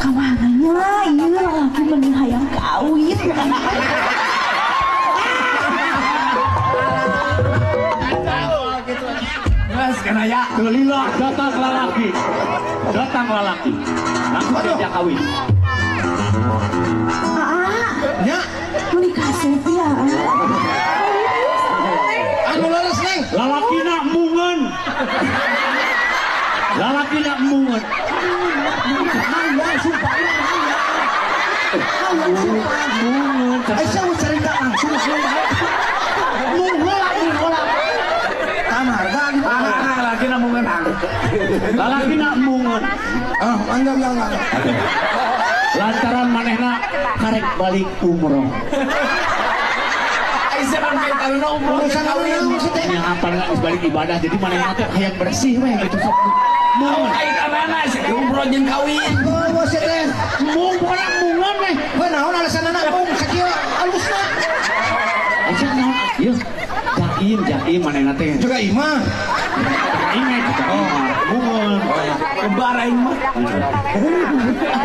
Kamana nya ieu lalaki meni hayang kawin. Mas kana ya teu lila datang lalaki. Datang lalaki. Langsung diajak kawin. Aa, Nya, meuni kasep ya. Anu leres Neng. Lalakina mungeun. Lalakina mungeun. Hayang sumpah hayang. Hayang sumpah. Mungeun. Aisyah mau cerita langsung sumpah. Mung heula, mung heula. Tamarga gitu. Lalakina mungeun. Lalakina mungeun. Ah, mangga mangga. Lantaran manehna karek balik umroh. Aisyah kan kaitanna umroh Urusan kawin. naon sih teh? Yang apa geus balik ibadah jadi manehna teh hayang bersih we gitu sok. Mungeun. Kaitanana sih umroh jeung kawin. Oh, sih teh. Mung pokona mungeun we. Heuh naon alasanana mung sakieu alusna. Aisyah naon? Ieu jaim jaim manehna teh. Juga imah. Jaim we juga imah. Mungeun. Kebar aing mah.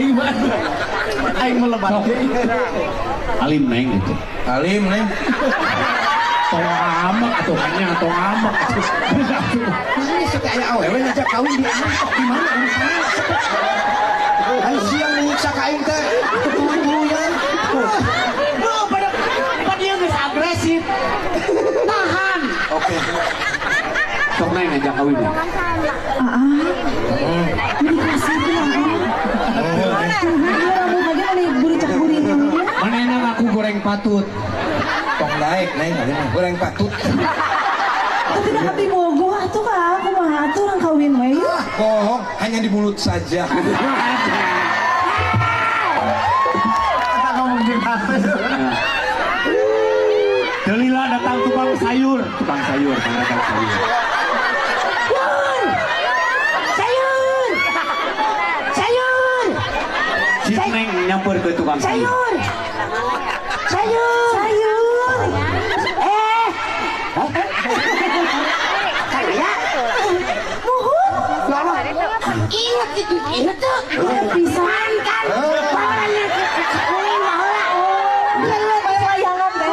Aing mah. Aing mah lebat. Alim neng gitu. Alim Neng. Tong amak atuh hanya tong amak. Ini sampai aya awewe ngajak kawin di angkot di mana urusanna? Ai siang nyiksa ka aing teh tuluy-tuluyan. Loh, pada pada geus agresif. Tahan. Oke. Sok neng ngajak kawin. Aa, meuni kasep ya. Ieu rambut lagi meni buricak-burik. Manehna ngaku goreng patut. Tong daek Neng, goreng patut. Tapi dah kapibogoh atuh ka kumaha atuh urang kawin we yeuh. Ah, bohong, hanya di mulut saja. Kita ngomong jeung hate. Teu lila datang tukang sayur, tukang sayur, tukang sayur. Sayur. Sayur. Si Neng nyamper ke tukang sayur. Sayur. Sayur. Kaya. Muhun. Ingat itu, ingat tuh. Ingat pisan kan. Bawaannya kuring baheula. Layangan teh.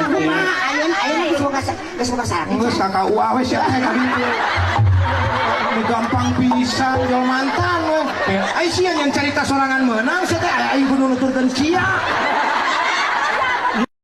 Kumaha ayeuna ayeuna geus boga geus boga salaki. Geus ka KUA we sia teh ka ditu. Nu gampang pisan jual mantan we. Ai sia yang carita sorangan meunang sia teh aing kudu nuturkeun sia.